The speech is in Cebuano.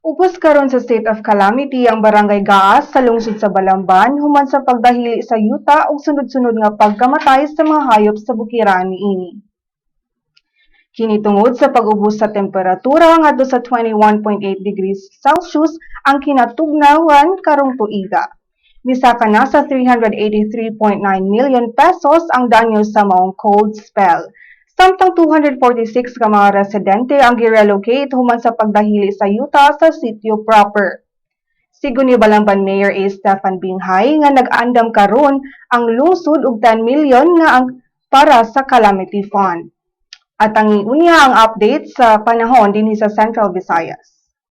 Ubos karon sa state of calamity ang Barangay Gaas sa lungsod sa Balamban human sa pagdahili sa yuta ug sunod-sunod nga pagkamatay sa mga hayop sa bukiran niini. Kini tungod sa pag-ubos sa temperatura ngadto sa 21.8 degrees Celsius ang kinatugnawan karong tuiga. Misaka na sa 383.9 million pesos ang danyo sa maong cold spell. Samtang 246 ka mga residente ang gi-relocate human sa pagdahili sa yuta sa sitio proper. Sigon ni Balamban Mayor A. Stefan Binghay nga nag-andam karon ang lungsod og 10 million nga ang para sa calamity fund. At ang unya ang update sa panahon dinhi sa Central Visayas.